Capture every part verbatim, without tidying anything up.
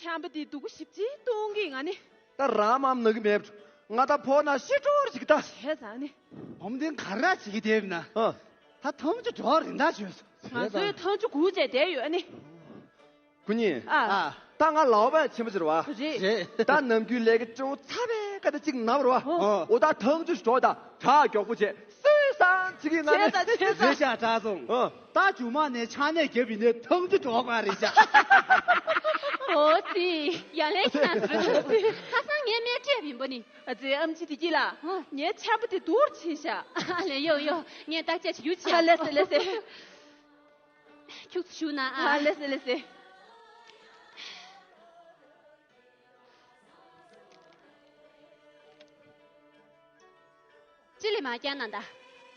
རྣམ་པ་འདི་སྡུག་པོ་ཞེ་པོ་ཅིག་གཏོང་གི། ང་ནི། ད་རང་མམ་ན་གི་མེད། ང་ད་ཕོ་ན་ཤི་འགྲོ་ཅིག་ད། བྱས་ཙང་ནི། བུ་མོ་འདི་ག་རེ་བྱེད་ཀྱི་བསྡད་ཡོད་ན། ཨ། ད་ཐང་ཆུ་གྲོགས་རིན་ཐང་ཆོད་སོང་། ང་ཚོའི་ཐང་ཆུ་སྒུག་བྱས་བསྡད་ཡོད་ཨ་ནི། ཁུ་ཉིན། ཨ། ད་ང་ལའོ་པན་ཆེན་པོ་ཅིག་རེད་བ། རེད། རེད། ད་ནམ་རྒྱུན་ལས་ཀ་སྤྲོ་བོ་ཚ་བའི་ཀ་ད་ཅིག་ནམ་རེད་བ། ཨོ། འོ་ད་ཐང་ཆུ་ཞིག་འགྲོ་ད་དྲག་མགྱོགས་པོ་བྱས་སུས་སང་ཅིག་གི་ང་ནི། བྱས་ཙང་བྱས་ཙང་། རེད་ཤག་གྲྭ་བཙུན། ཨོ། ད་མཇུག་མ་ནས་ཆང་ནས་རྒྱབ་ཡིན་ནའི་ཐང་ཆུ་འགྲོ་དགོས་རེད་ཤག་འོ་ཙི། ཡ་ལན་ཁྱེད་རང་ཚོ་རེད་འདུག་ཁ་སང་ངའི་སྨན་སྤྲད་པ་ཡིན་པ་ནི། ཨ་ཙི། ཨམ་ཆི་བདེ་སྐྱིད་ལགས། ཨོ། ངའི་ཆམ་པ་དེ་སྡུག་རུ་ཕྱིན་ཤག་ཨ་ལས་ཡོ་ཡོ། ངས་བརྟག་དཔྱད་བྱེད་རྒྱུ་བྱས། ཨ་ལེ་སེ་ལེ་སེ། ཁྱུག་ཙམ་བཞུགས་གནང་ཨ། ཨ་ལེ་སེ་ལེ་སེ། ཅི་ལས་མ་བསྐྱལ་ན་ད།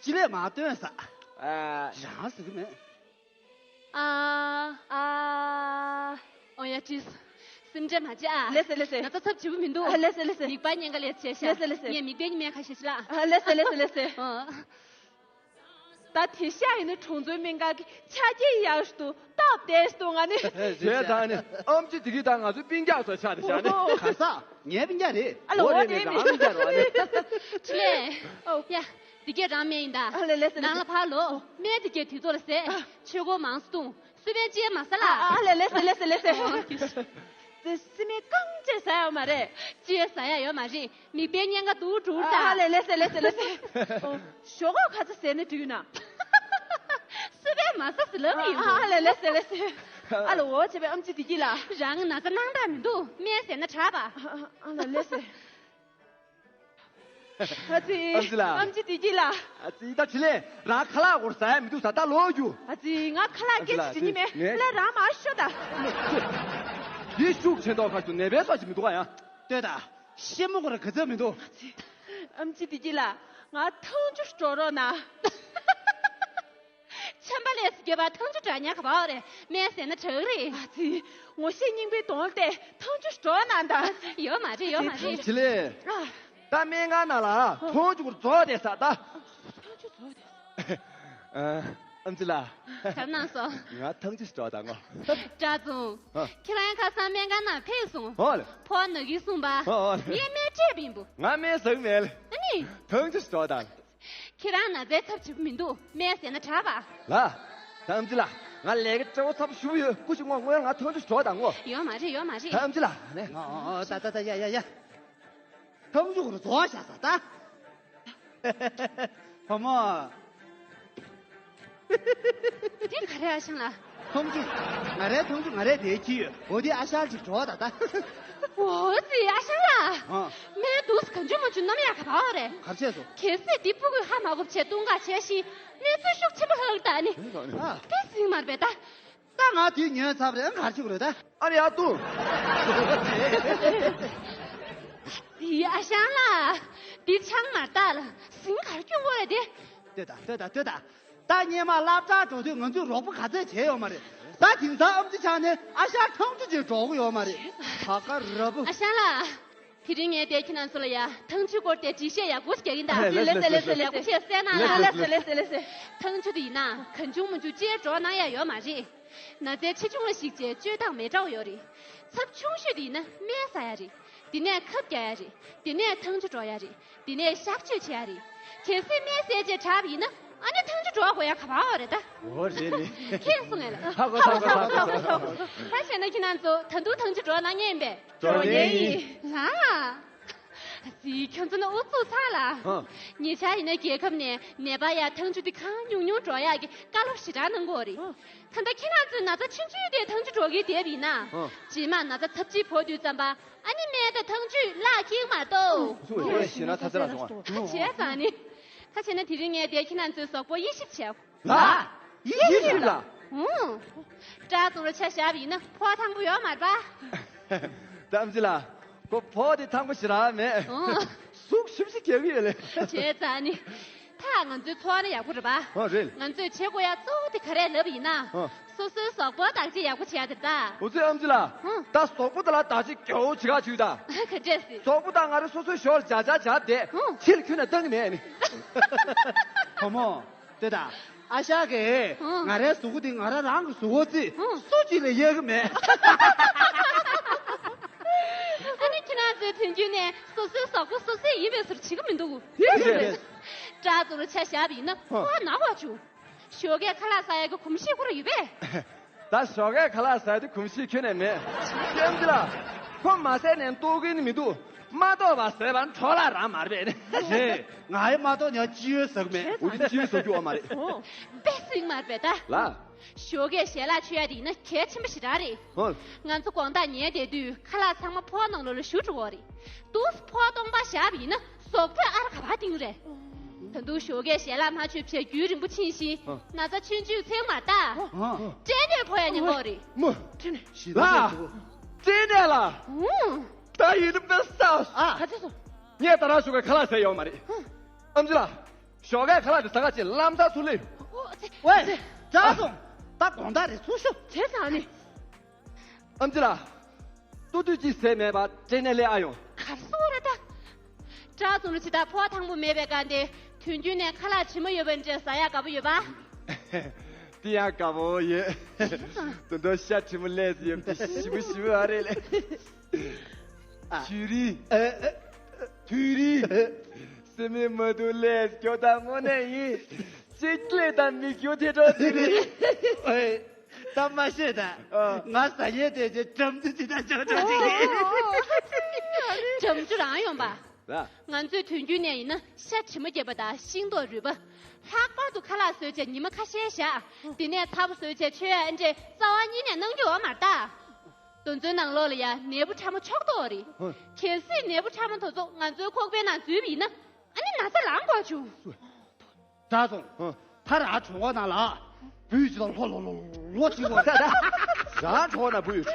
ཅི་ལས་མ་སྟོན་ས། ཨ། རང་ཟེར་གི་མེད། ཨ། ཨ། ཨོ་ཡ་ཅིས། སེམས་ཁྲལ་མ་བྱེད་ཨ། ལེ་སེ་ལེ་སེ། ང་ཚོ་ཚབ་བྱེད་པོ་མི་འདུག་ཨ། ལེ་སེ་ལེ་སེ། མིག་པ་གཉན་ཁ་ལས་བྱས་ཤག་ལེ་སེ་ལེ་སེ། ངས་མིག་པའི་གཉན་ཁ་ཤས་ཤིག་ལ། ཨ། ལེ་སེ་ལེ་སེ་ལེ་སེ། ཨོ། ད་དེ་ཤ་ཡིན་ན་གྲོང་ཚོའི་སྨན་ཁང་གི་ཆ་རྐྱེན་ཡག་ཤོས་འདུག་སྟབས་བདེ་ཤོས་འདུག་ང་ནི། བྱས་ཙང་ནི་ཨམ་ཆི་བདེ་སྐྱིད་དང་ང་ཚོའི་སྤུན་ཀྱག་ཚོ་ཆགས་ཏེ་བཞག་ནི། ཨོ། ག་ས། ངའི་སྤུན་ཀྱག་རེད། ཨ་ལ། འོ་འོ་རེད་རེད། རེད། ང་སྤུན་ཀྱག་རེད་བ་ནི། ཁྲི་ལེན། ཨོ། ཡ། འདི་གས་རང་སྨན་ཡིན་ད། ཨ་ལེ་ལེ་སེ་ལེ་སེ། ནང་ལ་ཕར་ལོག་སྨན་འདི་གས་དུས་ཚོད་ལ་ཟས། ཨ། ཆོས་གོས་མང་སུ་བཏུང་། སུ་པན་ཅེ་མ་ས་ལ། ཨ་ཨ་ལེ་ལེ་སེ་ལེ་སེ་ལེ་སེ། ཨོ། ཙི། སི་མེ་རྐང་ཅེ་ཟ་ཡ་ཡོད་མ་རེད། ཅེ་ཟ་ཡ་ཡོད་མ་རེད། མིག་པའི་གཉན་ཁ་འདུག་འགྲོ་ད། ཨ་ལེ་ལེ་སེ་ལེ་སེ་ལེ་སེ། ཨོ། ཞོག་ཁོག་ག་ཚོད་ཟས་ན་འགྲིག་ན། སུ་པན་མ་ཟ་ཟི་ལབ་ཡིན། ཨ་ཨ་ལེ་ལེ་སེ་ལེ་སེ། ཨ་ལ། འོ་བྱས་པའི་ཨམ་ཆི་བདེ་སྐྱིད་ལགས། རང་ན་ཚ་སྣང་དག་མི་འདུག་སྨན་ཟས་ན་དྲག་པ། ཨ་ཨ་ཨ་ལ་ལེ་སེ། ཨ་ཙི། ཨམ་ཆི་ལགས། ཨམ་ཆི་བདེ་སྐྱིད་ལགས། ཨ་ཙི། ད་ཁྲི་ལེན། རང་ཁ་ལག་སྐོར་ཟ་ཡ་མི་འདུག་ཟ། ད་ལོག་རྒྱུགས། ཨ་ཙི། ང་ཁ་ལག་སྐད་ཆ་དྲི་ནི་མེད། ཨ་ཙི་ལགས། ལ་རང་མར་ཤོག་ད། འདི་ཤུགས་ཆེ་མདོག་ཁ་ཤུགས་ནད་པའི་སོགས་ཅིག་མི་འདུག་ག་ཡང་། ལྟོས་དང་། ཤེས་མོ་སྐོར་ག་ཚོད་མི་འདུག་ཨམ་ཆི་བདེ་སྐྱིད་ལགས། ང་ཐང་ཆུ་འགྲོ་རོགས་གནང་། ཆམ་པ་ལས་སུ་རྒྱབ་པ་ཐང་ཆུ་འདྲ་ཉག་ག་བ་རེད། སྨན་ཟས་ན་དྲག་རེད། ཨ་ཙི། ངོ་ཤེས་རྙིང་པའི་གདོང་བལྟས་ཐང་ཆུ་འགྲོ་གནང་ད། ཡོད་མ་རེད། ཡོད་མ་རེད། ཁྲི་ལེན། ཨ། ད་སྨན་ཁང་ནང་ལ་ཨ། ཐང་ཆུ་གུར་རྫོགས་བསྡད་ས་ད། ཐང་ཆུ་རྫོགས་བསྡད་ས། ཨ། ཨམ་ཆི་ལགས། ག་རེ་གནང་སོང་། ང་ཐང་ཆུ་ཞིག་འགྲོ་དང་ངོ་། གྲྭ་བཙུན། ཨ། ཁྱེད་རང་ཁ་སང་སྨན་ཁང་ནང་ཕེབས་སོང་། ཨོ་ལེ། ཕོ་ན་གིན་གསུངས་པ། ཨོ་ཨོ་ལེ། ངས་སྨན་སྤྲད་པ་ཡིན་པོ། ང་སྨན་ཟ་གི་མེད་ལེ། ཨ་ནི། ཐང་ཆུ་ཞིག་འགྲོ་དང་། ཁྱེད་རང་ན་ཚའི་ཚབ་བྱེད་པོ་མི་འདུག་སྨན་ཟས་ན་དྲག་པ། ལགས། ད་ཨམ་ཆི་ལགས། ང་ལས་ཀ་སྤྲོ་བོ་ཚ་པོ་ཞེ་པོ་ཡོད། སྐུ་ཞིག་སྔོན་ང་ཐང་ཆུ་ཞིག་འགྲོ་དང་ངོ་། ཡོད་མ་རེད། ཡོད་མ་རེད། ད་ཨམ་ཆི་ལགས་ནས། ཨོ་ཨོ་ད་ད་ད་ཡ་ཡ་ཡ། ཐང་ཆུ་གུར་རྫོགས་བཞག་ས་ད། བུ་མོ། འདི་ག་རེ་ཨ་ཞང་ལགས། ཐང་ཆུ། ང་རའི་ཐང་ཆུ་ང་རས་དེ་ཁྱེར་ཡོད། འོ་དེ་ཨ་ཞང་ཅིག་འགྲོ་ད་ད། འོ་ཙི་ཨ་ཞང་ལགས། ཨ། སྨན་འདུག་སེ་གང་བྱུང་མང་བྱུང་སྣོམ་ཡག་ག་བ་རེད། ག་རེ་བྱས་སོང་། གལ་སྲིད་འདི་ཕྲུ་གུས་ཧ་མ་གོ་བྱས་བཏུང་ག་བྱས་ཤིང་གནས་ཚུལ་ཤུགས་ཆེན་པོ་ལྷག་ད་ནི། ཨ། དེ་ཟིན་མར་བས་ད། ད་ང་དེ་ཉོས་ཚར་རེད། ཨ་གར་ཆུག་རེད་ད། ཨ་རེ་ཡ་ཏུ། ཡི་ཨ་ཞང་ལགས། འདི་ཆང་མར་ལྟ་ལ་ཟིང་གར་སྐྱོན་གོ་རེད་དེ། ལྟོས་ད་ལྟོས་ད་ལྟོས་ད། ད་སྔོན་མ་སློབ་གྲྭ་འགྲོ་དུས་ང་ཚོས་རོགས་པ་ག་ཚད་བྱས་ཡོད་མ་རེད། ད་དེང་སང་ཨམ་ཆི་ཆང་ནས་ཨ་ཞང་ཐང་ཆུ་ཅིག་འགྲོ་གི་ཡོད་མ་རེད། ད་ག་ར་བུ། ཨ་ཞང་ལགས། དེ་རིང་ངས་དེ་ཁྱེད་རང་ཚོ་ལ་ཡ་ཐང་ཆུ་སྐོར་དེ་འགྲེལ་བཤད་ཡག་པོ་ཞིག་རྒྱག་གིན་ད། ལེ་ལེ་ལེ་ལེ་ལེ། ཡག་པོ་བཤད་གསལ་གནང་ལ། ལེ་ལེ་ལེ་ལེ་ལེ། ཐང་ཆུ་དེ་ཡིན་ན་གང་བྱུང་མང་བྱུང་སྤྱིར་འགྲོ་གནང་ཡ་ཡོད་མ་རེད། ན་ཚའི་ཆེ་ཆུང་ལ་གཞིགས་བྱས་སྤྱོད་སྟངས་མི་འདྲ་བ་ཡོད་རེད། ཚབས་ཆུང་ཤོས་དེ་ཡིན་ན་སྨན་ཟ་ཡ་རེད། དེ་ནས་ཁབ་རྒྱག་ཡ་རེད། དེ་ནས་ཐང་ཆུ་འགྲོ་ཡ་རེད། དེ་ནས་གཤག་བཅོས་བྱེད་ཡ་རེད། གལ་སྲིད་སྨན་ཟས་བྱས་དྲག་པ་ཡིན་ན་ཨ་ནི་ཐང་ཆུ་འགྲོ་དགོས་ཡ་ག་པར་ཡོད་རེད་ད། འོ་རེད་རེད། ཁྱེད་གསུང་ངེས་ལ། ཧ་གོ་ཧ་གོ་ཧ་གོ་ཧ་གོ་ཧ་གོ། ད་བྱས་ན་ཁྱེད་རང་ཚོ་ད་དུང་ཐང་ཆུ་འགྲོ་གནང་མཁན་ཡིན་པས། འགྲོ་མཁན་ཡིན། ལ། ཟི། ཁྱོད་ཚོ་ནི་ཨུ་ཚུགས་ཚར་ལ། ཧ། ཉེ་ཆར་ཡིན་ན་རྒྱལ་ཁབ་ནས་ནད་པ་ཡ་ཐང་ཆུ་འདི་གང་ཉུང་ཉུང་འགྲོ་ཡག་གི་བཀའ་སློབ་ཞེ་དྲག་གནང་གི་ཡོད་རེད། ཧ། ད་ལྟ་ཁྱེད་རང་ཚོས་ན་ཚ་ཆུང་ཆུང་དེ་ཐང་ཆུ་འགྲོ་གི་བསྡད་པ་ཡིན་ན། ཧ། རྗེས་མ་ན་ཚ་ཚབས་ཆེན་ཕོག་དུས་ཙམ་པ་ཨ་ནི་སྨན་དང་ཐང་ཆུས་བརླག་འགྲིག་མ་གཏོགས། ཚུགས་ཡོད་ཞེ་ན་ཚ་ཚ་ར་སོང་བ། བྱས་ཙང་ནི། ད་བྱས་ན་དེ་རིང་ངས་དེ་ཁྱེད་རང་ཚོའི་གཟུགས་པོ་དབྱེ་ཞིབ་བྱས། ལ། ཡིན་ལ། ཧུང་། སྐྲ་བཙུམ་རུ་ཆ་བཞག་པ་ཡིན་ན་ཕོ་ཐང་པོ་ཡོད་མ་རེད་པ། ད་ཨམ་ཆི་ལགས། ཁོ་ཕོ་དེ་ཐང་པོ་ཞེ་དྲག་མེད། ཨོ། ཟུག་ཞིབ་ཞིབ་རྒྱག་གི་ཡོད་ལེ། བྱས་ཙང་ནི། ད་ང་ཚོའི་འཚོ་བ་ནི་ཡག་པོ་རེད་པ། ཨོ་རེད། ང་ཚོས་བྱེད་དགོས་ཡ་གཙོ་བོ་དེ་ག་རེ་ལབ་ཡིན་ན། ཨོ། སོ་སོའི་གཟུགས་པོ་བདག་གཅེས་ཡག་པོ་བྱེད་ཡ་དེ་རེད་ད། འོ་ཙི་ཨམ་ཆི་ལགས། ཧུང་། ད་གཟུགས་པོ་དེ་ལ་བདག་གཅེས་རྒྱག་འོ་བྱེད་ག་བྱུས་ད། ག་འདྲས་སི། གཟུགས་པོ་དང་ང་རེ་སོ་སོའི་ཞོར་བྱ་བྱ་བྱ་བསྡད། ཧུང་། ཕྱི་ལ་ཁྱོན་ནས་བཏང་གི་མེད་ནི། བུ་མོ། ལྟོས་དང་། ཨ་ཞང་གིས། ཧུང་། ང་རའི་གཟུགས་པོ་འདི་ང་རང་རང་གི་གཟུགས་པོ་བརྩིས། ཧུང་། སུ་གཅིག་ལ་གཡར་གི་མེད། སོ་སོའི་གཟུགས་པོ་སོ་སོས་ཡིན་པའི་བཟོ་འདྲ་བྱེད་ཀྱི་མི་འདུག་དེ་རེད། བཀྲ་བཟང་ལ་ཆ་བཞག་པ་ཡིན་ན་ཧ། ཁོ་ན་བ་བྱུང་། ཞོགས་ཀས་ཁ་ལག་ཟ་ཡག་གི་གོམས་གཤིས་ཁོ་རང་ཡོད་པས། ད་ཞོགས་ཀས་ཁ་ལག་ཟ་ཡག་དེ་གོམས་གཤིས་ཁྱོན་ནས་མེད། ཨེམ་ཆི་ལགས། ཁོ་མ་ཟས་ནས་ལྟོགས་ཀྱི་ནི་མི་འདུག་མ་ལྟོགས་པ་ཟས་པ་འཕྲོ་བརླག་རང་མ་རེད་པས། རེད། ང་ཡི་མ་ལྟོགས་ནས་ཅི་ཡོད་ཟ་གི་མེད། འོ་དེ་ཅི་ཡོད་ཟ་རྒྱུ་ཡོད་མ་རེད། ཨོ། དཔེ་སྲིད་མ་རེད་པས་ད། ལགས། ཞོགས་ཀས་ཞལ་ལག་མཆོད་ཡག་དེ་ཡིན་ན་གལ་ཆེན་པོ་ཞེ་དྲག་རེད། ཧོ། ང་ཚོ་དགོང་དག་ཉལ་བསྡད་དུས་ཁ་ལག་ཚང་མ་ཕོར་ནང་ལོགས་ལ་བཞུར་འགྲོ་གི་རེད། དུས་ཕོར་སྟོང་པ་བཞག་པ་ཡིན་ན་གཟུགས་པོས་ཨ་ར་ག་པར་ལྡིང་རེད། ད་དུང་ཞོགས་ཀས་ཞལ་ལག་མ་མཆོད་བྱས་རྒྱུན་རིང་པོ་ཕྱིན་ཤིང་ཧོ། ན་ཚ་ཆུང་ཆུང་ཚིག་མ་ལྟ། ཧོ། སྐྲན་ནད་ཕོག་ཡག་ཉེན་ཁ་ཡོད་རེད། མོ། སྐྲན་ནད་ཞིག་ལ། སྐྲན་ནད་ལ། ཧུང་། ད་ཡིན་ན་དཔེ་ས། ཨ། ག་ཚོད་སོང་། ངས་ད་རང་ཞོགས་ཀས་ཁ་ལག་ཟས་ཡོད་མ་རེད། ཧུང་། ཨེམ་ཆི་ལགས། ཞོགས་ཀས་ཁ་ལག་དེ་ཟ་ག་ཕྱིན་ལམ་སང་ཚུར་སླེབས། ཨོ་ཙི། ཝེ། ཙི། བཀྲ་བཟང་། ད་དགོང་དག་རེད་ཚུར་ཤོག་བྱས་ཙང་ནི། ཨེམ་ཆི་ལགས། ལྟོ་དུས་གཅིག་ཟས་མེད་པར་སྐྲན་ནད་སླེབས་ཨ་ཡོང་། ག་རེ་ཟེར་རེད་ད། བཀྲ་བཟང་ལ་ཇི་ལྟར་ཕོ་བ་ཐང་པོ་མེད་པའི་སྒང་དེ་དུས་རྒྱུན་ནས་ཁ་ལག་དྲི་མ་ཡོད་པ་འདྲ་ཟ་ཡག་དགའ་པོ་ཡོད་པ། དེ་ཡང་དགའ་པོ་ཡོད། དོན་དུ་ཤ་དྲི་མ་ལས་ཡོད་དེ་ཞིམ་པོ་ཞིམ་པོ་ཨ་རེད་ལེ། ཨ། བྱུ་རུ། ཨ། ཨ། དུས་རིང་། སེམས་མི་མ་དུ་ལས་སྐྱོ་དང་དངོས་གནས་ཡིན། ཅིག་ལས་དང་མི་སྐྱོ་དེ་འགྲོ་ཅི་རེད། ཨེ། ད་མ་ཤེས་ད། ཨ། ང་ཟ་ཡས་དེ་ཅི་འགྲམ་དུ་ཅི་ད་ཅོ་ཅོ་ཅིག་ཡིན། འགྲམ་ཅུ་རང་ཡོང་པ། ལ། ང་ཚོས་དུས་རྒྱུན་ནས་ཡིན་ན་ཤ་དྲི་མ་བརྒྱབ་པ་དང་ཤིང་ཏོག་རུལ་པ། ལྷག་པར་དུ་ཁ་ལག་ཟོས་བྱས་ཉི་མ་ཁ་ཤས་བཞག་དེ་ནས་ཚ་པོ་ཟོས་བྱས་མཆོད་ཡ་ཨ་འདྲས་རྩ་བ་ཉིད་ནས་གནང་རྒྱུ་ཡོད་མ་རེད་ད། དེ་ཚོའི་ནང་ལོགས་ལ་ཡ་ནད་འབུ་ཕྲ་མོ་ཕྱོགས་གཏོགས་རེད། ཧོ། གལ་སྲིད་ནད་འབུ་ཕྲ་མོ་དེ་ཚོ་ང་ཚོའི་ཁོག་པའི་ནང་འཛུལ་བ་ཡིན་ན་ཨ་ནི་ན་ཚ་ལངས་དགོས་བྱུང་། བཀྲ་བཟང་། ཧོ། ད་རང་གྲོད་ཁོག་ནང་ལ་འབུ་ཅིག་ལ་ལྷོ་ལྷོ་ལྷོ་ལྷོ་བྱེད་དགོས། ད་ད། རང་གྲོད་ཁོག་ནང་འབུ་ཡོད།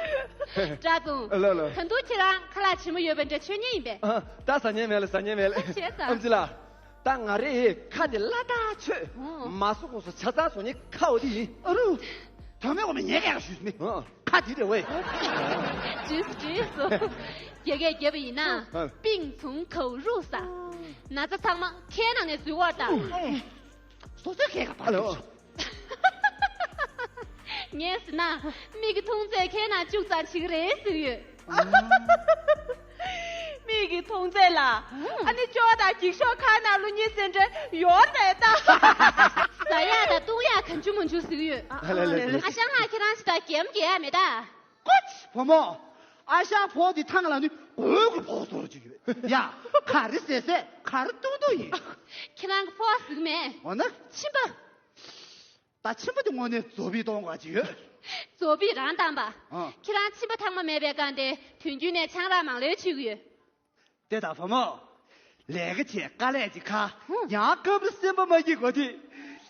བཀྲ་བཟང་། ལ་ལ། ད་དུང་ཁྱེད་རང་ཁ་ལག་དྲི་མ་ཡོད་པ་འདྲ་མཆོད་མཁན་ཡིན་པས། ཨ། ད་ཟ་མཁན་མེད་ལ་ཟ་མཁན་མེད་ལ། བྱས་ཙང་། ཨེམ་ཆི་ལགས། ད་ང་རེ་ཁ་དེ་སླ་བཏགས་མཆོད། ཨོ། མ་སོ་གོ་སོ་ཆ་ཚང་བཟོ་མཁན་ཁ་འོ་དེ་ཡིན། ཨ་རུ། ད་མེད་འོ་མེད་ཉེས་ཀྱག་ཞུས་མི། ཨོ། ཁ་དེ་རེད་ཝེ། ཇུས་ཇུས་སུ། རྒྱ་སྐད་རྒྱབ་པ་ཡིན་ན། ཨ། 病从口入 ཟེར། ན་ཚ་ཚང་མ་ཁའི་ནང་ནས་འཛུལ་བར་ད། སོ་སོའི་ཁའི་ཁ་ཕར་ཨ་ལོ། ཕྱོགས། ངས་ཟེར་ན་མིག་གིས་མཐོང་ཚད་ཁའི་ནང་བཅུག་ཙམ་བྱེད་ཀྱི་རེད་ཟེར་གྱི་ཡོད། མིག་གིས་མཐོང་ཚད་ལ། ཨ་ནི་ཅོག་དང་འགྱིག་ཤོག་ཁ་ནང་བླུག་མཁན་ཟེར་འདྲ་ཡོད་རེད་ད། ཟ་ཡག་དང་བཏུང་ཡག་གང་བྱུང་མང་བྱུང་ཟེར་གྱི་ཡོད། ཨ་ལ་ལ་ལ། ཨ་ཞང་ལགས་ཁྱེད་རང་ཅི་ལྟར་གེམ་གེ་ཡ་མེད་ད། ཀོ་ཅི་བུ་མོ། ཨ་ཞང་ཕོ་དེ་ཐང་ལ་ནི་གོས་གོས་ཕོ་སོར་ཅིག་ཡོད། ཡ། ག་རེ་ཟེར་ཟེར་ག་རེ་བཏུང་བཏུང་ཡིན། ཁྱེད་རང་གི་ཕོ་ཟིག་མེད། འོ་ན། མཆིན་པ། ད་མཆིན་པ་དེ་དངོས་གནས་རྫོགས་པའི་གཏོང་དགོས་ཅིག་ཡོད། རྫོགས་པའི་རང་བཏང་པ། ཨ། ཁྱེད་རང་མཆིན་པ་ཐང་མ་མེད་པའི་སྒང་དེ་དུས་རྒྱུན་ནས་ཆང་རག་མང་ལོས་མཆོད་ཀྱི་ཡོད། དེ་དང་བུ་མོ། ལས་ཀ་བྱས་དཀའ་ལས་ཅིག་ཁ། ཧུང་། ཡང་སྐབས་རེ་སེམས་པ་མ་སྐྱིད་དགོས་དུས།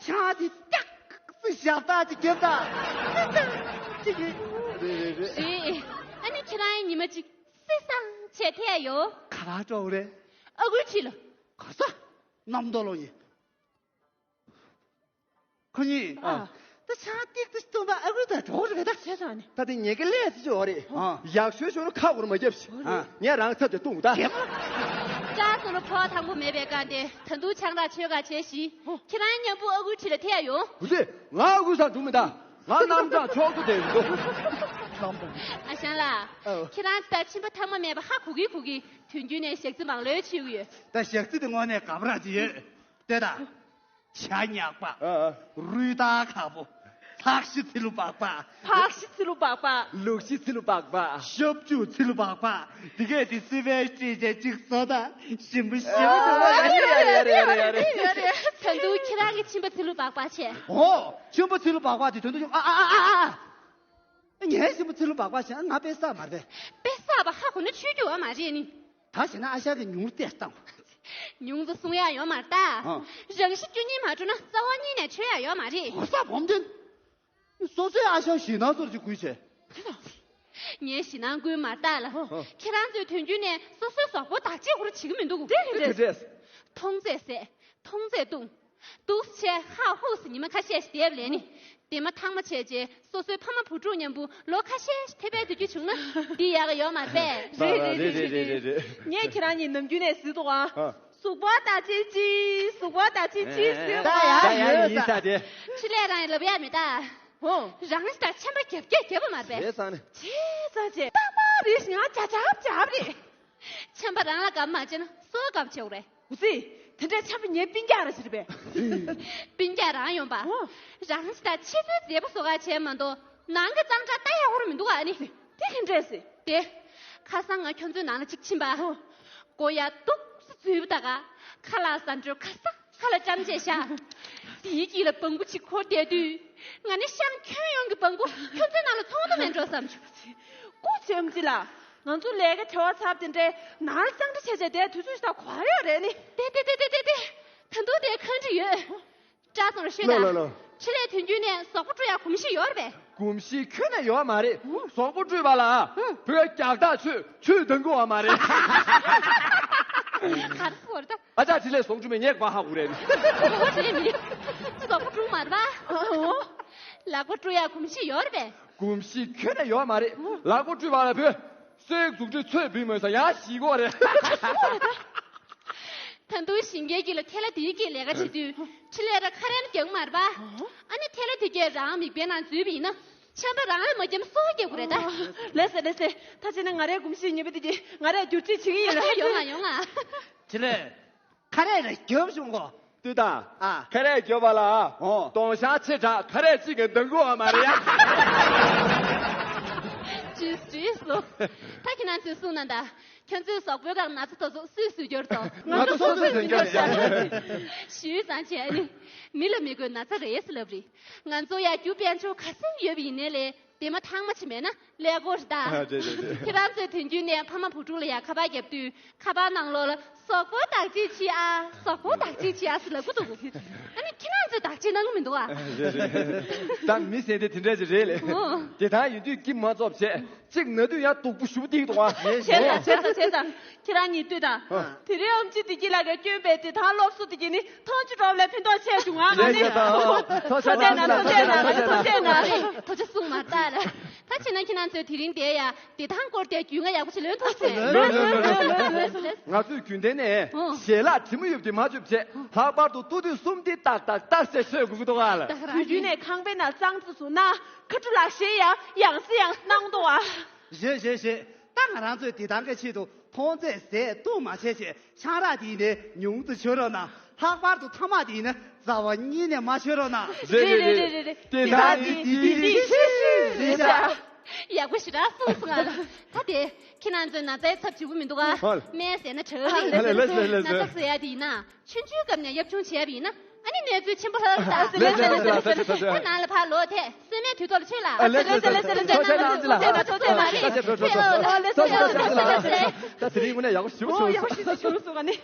ཆང་དེ་ཏག་ཏག་ཞབས་ཏག་ཅིག་རྒྱབ་ད། ཅིག་གི། རེད་རེད་རེད། རེད། ཨ་ནི་ཁྱེད་རང་ཉི་མ་གཅིག་སེ་སང་བྱས་ཐེ་ཡ་ཡོད། ག་རེ་སྤྲོ་བོ་རེད། ཨ་ཁུའི་འཁྲིས་ལ། ག་ས། གནམ་རྡོ་ལོ་ཡིན། ཁོ་གཉིས། ཨ། ད་ཆང་ཏིག་ཏིག་བཏུང་བ་ཨ་ཁུ་དང་གྲོགས་རེད་ད། བྱས་ཙང་ནི། ད་དེ་ཉེ་གི་ལས་ཅི་ཡོད་རེད། ཨ། ཡག་ཤོས་ཤོར་ཁ་འུར་མ་རྒྱབ་ཤིག་ཨ། ངས་རང་ཚབ་ཀྱིས་བཏུང་ད། བཀྲ་བཟང་ལ་ཕོ་བ་ཐང་པོ་མེད་པའི་སྒང་དེ་ད་དུང་ཆང་རག་མཆོད་ག་བྱས་ཤིང་ཁྱེད་རང་མཉམ་པོ་ཨ་ཁུའི་འཁྲིས་ལ་ཐེ་ཡ་ཡོང་། དེ་ང་ཨ་ཁུའི་སར་འགྲོ་མི་ད། ང་རྣམ་གྲངས་ཕྱོགས་སུ་དེ་འགྲོ། ཨ་ཞང་ལགས། ཨོ། ཁྱེད་རང་ད་མཆིན་པ་ཐང་མ་མེད་པ་ཧ་གོ་གི་གོ་གི། དུས་རྒྱུན་ནས་ཞག་རྩི་མང་ལོས་མཆོད་ཀྱི་ཡོད། ད་ཞག་རྩི་དེ་དངོས་གནས་དགའ་པོ་རང་ཅིག་ཡོད། ལྟོས་དང་། ཇ་ཉག་པ། ཨ་ཨ། རུས་ཐག་ཁག་པོ། ལྷག་ཤི་ཚི་ལུ་སྦག་སྦག་ཕག་ཤི་ཚི་ལུ་སྦག་སྦག་ལུག་ཤི་ཚི་ལུ་སྦག་སྦག་ཤབ་ཅུ་ཚི་ལུ་སྦག་སྦག་དེ་གས་དེ་སི་པན་སྤྲད་བྱས་གཅིག་བཟོ་དང་ཞིམ་པོ་ཞིམ་པོ་འདུག་ཨ་ཡ་ཡ་ཡ་ཡ་ཡ་ཡ། ད་དུང་ཁྱེད་རང་གི་མཆིན་པ་ཚི་ལུ་སྦག་སྦག་བྱས། ཨོ། མཆིན་པ་ཚི་ལུ་སྦག་སྦག་དེ་དོན་དུ་ཨ་ཨ་ཨ་ཨ། ངའི་མཆིན་པ་ཚི་ལུ་སྦག་སྦག་བྱས་ན་ང་དཔེ་བསགས་མ་རེད། དཔེ་བསགས་པ་ཧ་གོ་ན་ཆོས་རྒྱུ་བ་མ་རེད་ནི། ད་བྱས་ན་ཨ་ཞང་གིས་ཉུང་རུ་བལྟས་བཏང་། ཉུང་དུ་གསུང་ཡག་ཡོད་མ་རེད་ད། ཨ། རང་བཞིན་རྒྱུ་གཉིས་མ་གྲུབ་ན་རྩ་བ་ཉིད་ནས་ཆོས་ཡག་ཡོད་མ་རེད། ཨ་ས་བོམ་ལྡན། སོ་སོའི་ཨ་ཞང་ཞེད་སྣང་ཚོར་གྱི་དགོས་བྱས། ངས་ཞེད་སྣང་དགོས་མ་རེད་ད་ལ། ཨ། ཁྱེད་རང་ཚོས་དུས་རྒྱུན་ནས་སོ་སོའི་གཟུགས་པོ་བདག་གཅེས་ཁོ་རང་བྱེད་ཀྱི་མི་འདུག་དེ་རེད་དེ་རེད། མཐོང་ཚད་ཟད། མཐོང་ཚད་བཏུང་། འདུག་སེ་ཧ་ཧུ་སེ་ཉི་མ་ཁ་ཤས་ཤིག་བསྡད་པ་ལས་ནི། དེ་མ་ཐང་མ་བྱས་རྗེས་སོ་སོའི་ཕ་མ་བུ་ཕྲུག་མཉམ་པོ་ལོ་ཁ་ཤས་ཤིག་ཐེ་བའི་དུས་ཚོད་བྱུང་ན་འདི་ཡག་གི་ཡོད་མ་རེད་པས། རེད་རེད་རེད་རེད་རེད། ངས་ཁྱེད་རང་གཉིས་ནམ་རྒྱུན་ནས་ཟེར་འདུག་ཨ། ཨ། གཟུགས་པོ་བདག་གཅེས་གཅིག་གཟུགས་པོ་བདག་གཅེས་གཅིག་ཟེར་ད་ཡ་ཡ་ཡིན་ས་དེ། ཕྱི་ལས་རང་ལབ་ཡག་མེད་ད། ཧོ། རང་ལྟར་ཆམ་པ་རྒྱབ་རྒྱབ་རྒྱབ་པ་མ་རེད་པས། བྱས་ཙང་ནི། བྱས་ཙང་བྱས། རྟག་པར་རེ་ཞིག་ང་ཇ་ཇབ་ཇབ་རེད། ཆམ་པ་རང་ལ་གབ་མ་བྱས་ན་སོ་གབ་བྱེད་དགོས་རེད། འུ་ཙི། དེ་འདྲའི་ཆམ་པ་ངའི་སྤུན་ཀྱག་ར་ཞིག་རེད་པས། སྤུན་ཀྱག་རང་ཡོང་པ། ཨོ། རང་ཅི་ད་ཕྱི་ཚུལ་མཛེས་པོ་བཟོ་ག་བྱས་མ་གཏོགས་ནང་གི་གཙང་སྦྲ་ལྟ་ཡག་པོ་ར་མི་འདུག་ཨ་ནི། དེ་ག་འདྲས་སེ། དེ། ཁ་སང་ང་ཁྱོད་ཚོའི་ནང་ལ་གཅིག་ཕྱིན་པ། ཨོ། མགོ་ཡ་སྡུག་སེ་འཛུལ་བ་ད་ག་ཁ་ལག་ཟ་འཕྲོ་ཁ་ས་ཁ་ལ་ཅམ་བྱས་ཤག་དེའི་དཀྱིལ་ལ་སྦྲང་བུ་གཅིག་འཁོར་བསྡད་དུས། ང་ནི་ཤང་ཁྱོན་ཡོངས་ཀྱི་སྦྲང་བུ་ཁྱོད་ཚོའི་ནང་ལ་ཚོགས་འདུ་མེད་འགྲོ་བསམ་བྱུང་། སྐུ་ཆེམ་ཅི་ལ། ང་ཚོ་ལས་ཀ་བྱེད་པ་ཚར་དེ་འདྲའི་ནང་ལ་གཙང་སྦྲ་བྱས་བྱས་བསྡད་དུས་ཚོད་ཞིག་ད་གོ་ཡོད་རེད་ནི། དེ་དེ་དེ་དེ་དེ་དེ། ད་དུང་དེ་ག་འདྲ་ཡོད། བཀྲ་སོང་ར་ཤོད་ལོ་ལོ་ད། ལོ། ཕྱི་ལས་ཐོན་རྒྱུ་ནས་ཟོག་པོ་བཀྲུ་ཡག་གོམས་གཤིས་ཡོད་རེད་པས། གོམས་གཤིས་ཁྱོན་ནས་ཡོད་མ་རེད། ཟོག་པོ་བཀྲུས་པ་ལ་བོད་རྒྱག་ཐག་ཆོད་ཆོད་འདང་གི་ཡོད་མ་རེད། ག་རེ་ཟེར་བ་རེད་ད། ཨ་ཅག་དེ་ལས་ཟོག་བཀྲུ་མི་ངས་ག་པར་ཧ་གོ་རེད། ཨོ་དེ་ལས་མི་ཟོག་པོ་བཀྲུ་མ་རེད་པ། ལག་པ་བཀྲུ་ཡག་གོམས་གཤིས་ཡོད་རེད་པས། གོམས་གཤིས་ཁྱོན་ནས་ཡོད་མ་རེད། ལག་པ་བཀྲུས་པ་ལ་བོད་སྲིད་འཛུགས་སྐྲུན་ཚོད་བུད་མོད་ས་ཡང་ཞིག་གོ་རེད། ད་དུང་ཞིང་ཁའི་དཀྱིལ་ལ་ཐལ་བ་དེའི་དཀྱིལ་ལས་ཀ་བྱེད་དུས་ཕྲིན་ལས་ར་ཁ་རས་ནི་རྒྱག་མ་རེད་པ། ཨ་ནི་ཐལ་བ་དེ་གས་རང་མིག་དཔེ་ནང་འཛུལ་བ་ཡིན་ན་ཆམ་པ་རང་ལ་མ་བརྒྱབ་སོ་རྒྱག་དགོས་རེད་ད། ལེ་སེ་ལེ་སེ། ད་བྱས་ན་ང་རའི་གོམས་གཤིས་ཉེས་པ་དེ་གས་ང་རས་བསྒྱུར་བཅོས་བྱེད་ཀྱི་ཡིན་ལ། ཡོང་ང་ཡོང་ང་། ཕྲིན་ལས། ཁ་རས་ར་རྒྱོབ་བྱུང་གོ། ལྟོས་དང་། ཨ། ཁ་རས་རྒྱོབ་པ་ལ། ཨོ། སྟོང་ཤང་ཆེ་དྲགས་ཁ་རས་གཅིག་གི་འདང་གི་ཡོད་མ་རེད་ཡ། ཇུས་ཇུས་སོ། ད་ཁྱེད་རང་ཚོས་གསུངས་གནང་ད། ཁྱོད་ཚོས་ཟོག་པོའི་སྒང་ན་ཚ་དེ་ཚོ་སུས་སུས་སྐྱོར་དོ། ང་ཚོ་སོ་སོས་ཐོན་རྒྱུ་རེད། ཞུས་ཙང་བྱས་ནི། མི་ལ་མི་དགོས་ན་ཚ་རེད་ཟེར་ལབ་རེད། ང་ཚོ་ཡ་རྒྱུ་དཔལ་འབྱོར་ག་ཚོད་ཡོད་པ་ཡིན་ནའི་ལས། དེ་མ་ཐང་མ་ཅིག་མེད་ན་ཀླད་ཀོར་ད། ཨ། རེད་རེད་རེད། ཁྱེད་རང་ཚོའི་དོན་རྒྱུན་ནས་ཕ་མ་བུ་ཕྲུག་ལ་ཡ་ཁ་པར་བརྒྱབ་དུས་ཁ་པར་ནང་ལོགས་ལ་ཟོག་པོ་བདག་གཅེས་བྱེད་ཨ། ཟོག་པོ་བདག་གཅེས་བྱེད་ཨ་ཟེར་ལབ་ཀྱི་འདུག་ཨ་ནི་ཁྱེད་རང་ཚོས་བདག་གཅེས་གནང་གི་མི་འདུག་ཨ། རེད་རེད། ད་མི་ཟེར་དེ་དེ་འདྲ་ཞིག་རེད་ལེ། ཨོ། དེ་ད་ཡིན་དུས་སྐྱིད་མ་ཚོབ་བྱས་གཅིག་ན་དུས་ཡ་སྡུག་པོ་ཞུ་སྟེ་འདུག་ཨ། བྱས་ཙང་བྱས་ཙང་བྱས་ཙང་། ཁྱེད་རང་གཉིས་ལྟོས་དང་། ཨ། དེ་རིང་ཨམ་ཆི་བདེ་སྐྱིད་ལགས་ཀྱིས་བསྐྱོན་པའི་བདེ་ཐང་སློབ་གསོ་དེ་གྱིས་ནི་ཐོང་ཆུ་འགྲོ་ལས་ཕན་ཐོགས་ཆེ་བྱུང་ང་། ལགས་སོ། ཐུགས་རྗེ་གནང་། ཐུགས་རྗེ་གནང་། ཐུགས་རྗེ་གནང་། ཐུགས་རྗེ་གསུངས་མ་ད་ལ། ད་བྱས་ན་ཁྱེད་རང་ཚོས་དེ་རིང་དེ་ཡ་བདེ་ཐང་སྐོར་དེ་རྒྱུས་མངའ་ཡག་པོ་ཞིག་ལོན་ཐུབ་ཟེར། ལོན་ལོན་ལོན་ལོན། ང་ཚོས་རྒྱུན་ལྡན་ནས། ཨོ། ཞལ་ལག་དྲི་མ་ཡོད་པ་དེ་མ་བཅོས་བྱས་ལྷག་པར་དུ་ལྟོ་དུས་གསུམ་དེ་ཏག་ཏག་ཏག་ཟེར་མཆོད་དགོས་ཀྱི་འདུག་ག་ལ། དུས་རྒྱུན་ནས་ཁང་པའི་ནང་གཙང་བཙོག་བཟོ་ན་ཁ་ཕྲུ་ལག་ཤེས་ཡ་ཡང་སེ་ཡང་གནང་འདུག་ཨ། རེད་རེད་རེད། ད་ང་རང་ཚོའི་བདེ་ཐང་གི་ཆེད་དུ་མཐོང་ཚད་ཟས་བཏུང་མ་བྱས་བྱས་ཆང་རག་དེ་ཡིན་ནའི་ཉུང་དུ་མཆོད་རོགས་གནང་། ལྷག་པར་དུ་ཐ་མག་དེ་ཡིན་ན་རྩ་བ་ཉིད་ནས་མ་མཆོད་རོགས་གནང་། རེད་རེད་རེད་རེད། བདེ་ཐང་ནི་དེ་དེ་ཤུ་ཤུ་རེད་ཤག་ཡག་པོ་ཞེ་དྲག་གསུངས་སོང་ང་། ད་དེ་ཁྱེད་རང་ཚོའི་ན་ཚའི་ཚབ་བྱེད་དགོས་མི་འདུག་ག་ཧོལ། སྨན་ཟས་ན་དྲག་ཨ་ལེ་ལེ་ལེ་ལེ་ལེ། ན་ཚ་ཟེར་ཡ་དེ་ཡིན་ན། ཆུང་ཆུང་སྐབས་ནས་ཡབ་ཆུང་བྱས་པ་ཡིན་ན། ཨ་ནི་གནས་ཚུལ་ཆེན་པོ་ལྷག་ལ་ད། ལེ་ལེ་ལེ་ལེ་ལེ། ད་ནང་ལ་ཕར་ལོག་ཐལ། སྲན་མའི་དུས་ཐོག་ལ་ཆོད་ལ། ཨ་ལེ་ལེ་ལེ་ལེ། ཐུགས་རྗེ་གནང་། ཐུགས་རྗེ་གནང་། ཐུགས་རྗེ་གནང་། ད་དེ་རིང་དངོས་གནས་ཡག་པོ་ཞེ་པོ་བྱུང་སོང་། ཨོ། ཡག་པོ་ཞེ་པོ་བྱུང་སོང་ཨ་ནི།